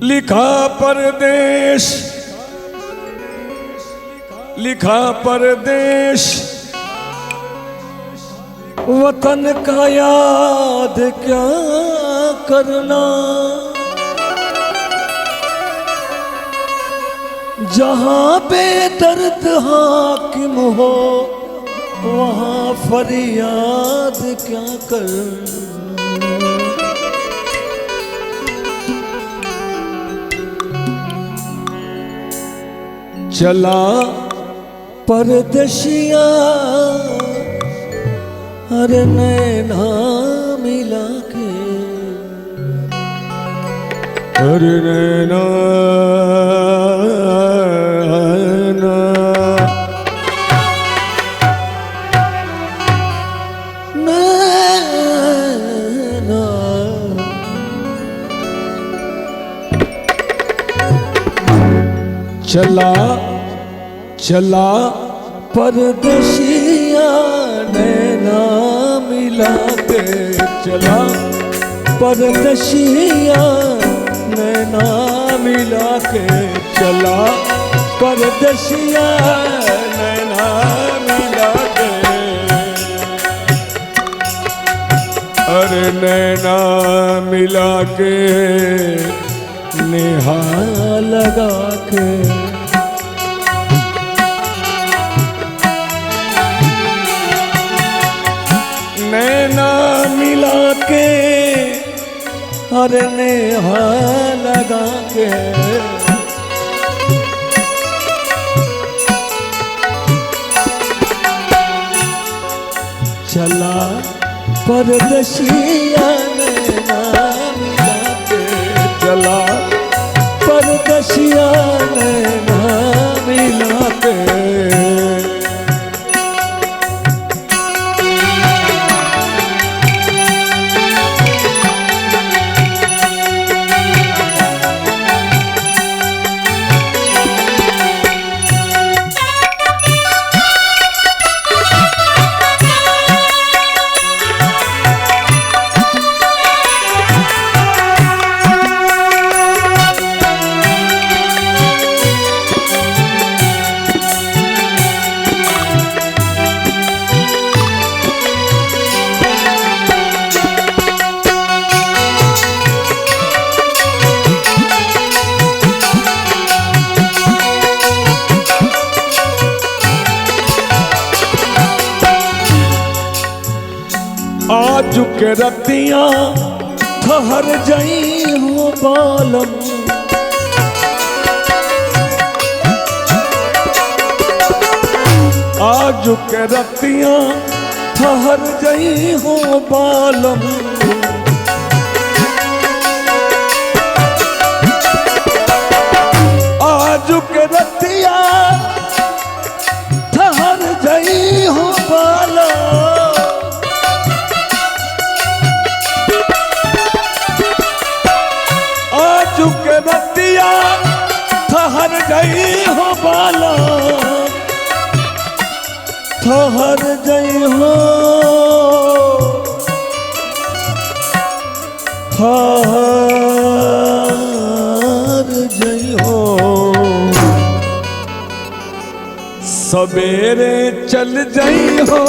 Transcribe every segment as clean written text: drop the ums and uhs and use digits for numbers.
लिखा परदेश, लिखा परदेश, वतन का याद क्या करना। जहां बेदर्द हाकिम हो वहां फरियाद क्या करना। चला परदेसिया अरे नैना मिला के, अरे नैना नैना। चला चला परदेसिया नैना मिला के, चला परदेसिया नैना मिला के, चला परदेसिया नैना मिला के, अरे नैना मिला के नेहा लगा के, नैना मिला के, अरे नेहा लगा के। चला परदेसिया नैना मिला के, चला परदेसिया नैना मिला के। आज के रतियां ठहर जाई हो बालम, आज के रतियां ठहर जाई हो बालम, आज के रतियां ठहर जाई हो बालम, के रतिया ठहर गई हो बाला, ठहर गई हो, ठहर गई हो। सवेरे चल जाई हो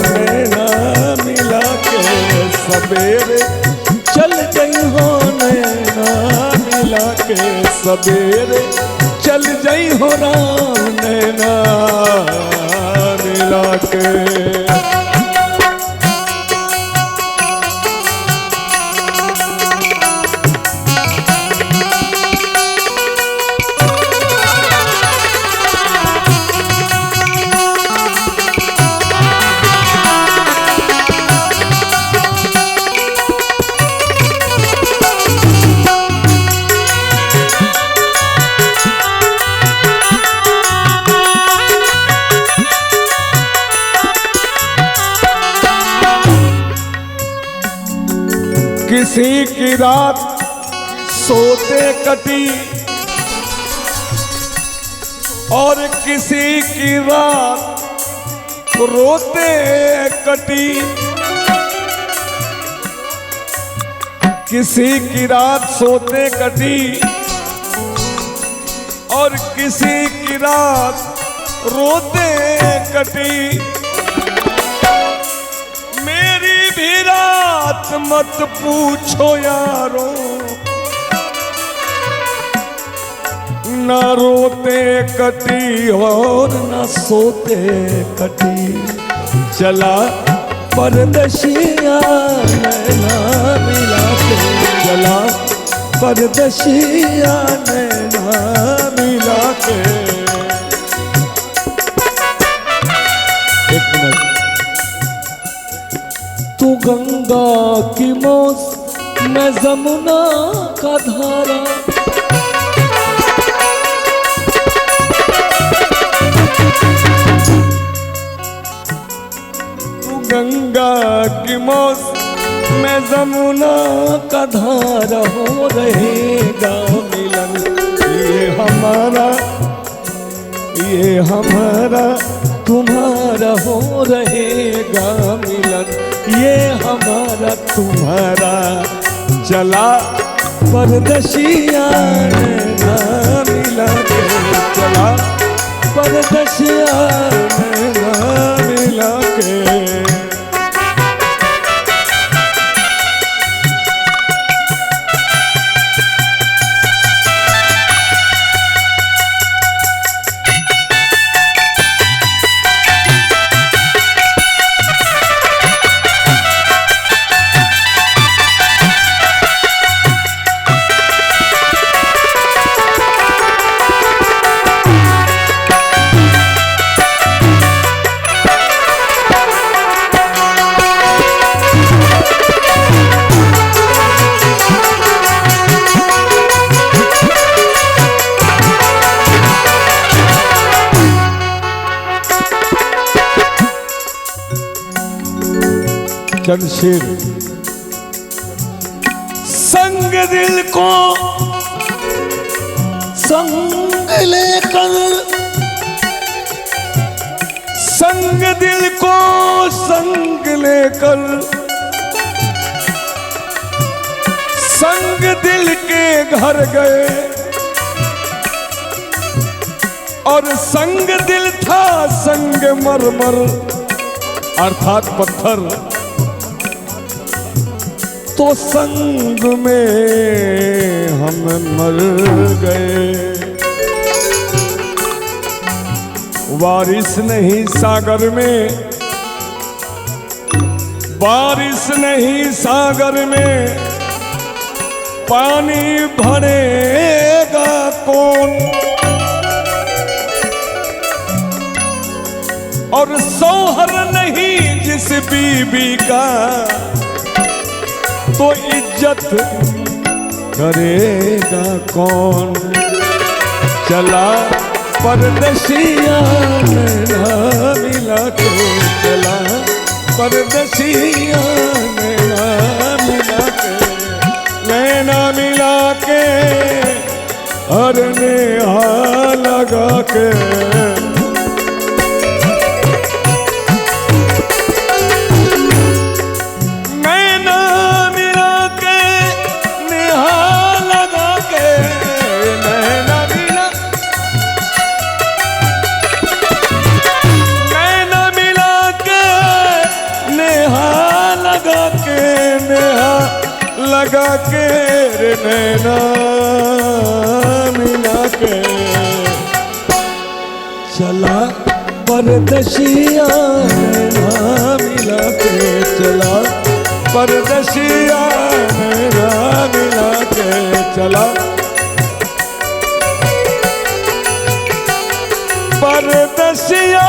नैना मिला के, सवेरे चल जाई हो नैना मिला के, सवेरे चल जाई हो राम नैना मिला के। किसी की रात सोते कटी और किसी की रात रोते कटी। किसी की रात सोते कटी और किसी की रात रोते कटी। मेरी भी रात मत पूछो यारो, ना रोते कटी और ना सोते कटी। चला परदेसिया नैना मिला के, चला परदेसिया नैना मिला के। एक मिनट। तू गंगा की मौस मैं जमुना का धारा, तू गंगा की मौस मैं जमुना का धारा। हो रहेगा मिलन ये हमारा, ये हमारा तुम्हारा। हो रहेगा मिलन ये हमारा तुम्हारा। चला परदेसिया नैना मिला के, चला परदेसिया नैना मिला के। चंद शेर। संग दिल को संग लेकर, संग दिल को संग लेकर, संग दिल के घर गए और संग दिल था संग मरमर अर्थात पत्थर, तो संग में हम मर गए। बारिश नहीं सागर में, बारिश नहीं सागर में, पानी भरेगा कौन। और सोहर नहीं जिस बीबी का, तो इज्जत करेगा कौन। चला परदेसिया नैना मिला के, चला परदेसिया नैना मिला के, नैना मिला के हर नेहा लगा के। लगा के रे नैना मिला के, चला परदेसिया नैना मिला के, चला परदेसिया नैना मिला के, चला परदेसिया।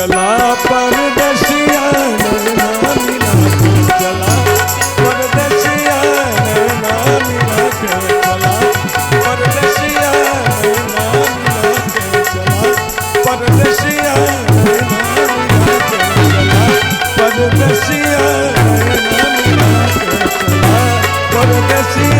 चला परदेसिया नैना मिला के चला परदेसिया नैना मिला के चला परदेसिया नैना मिला के चला परदेसिया नैना मिला के चला परदेसिया नैना मिला के चला परदेसिया।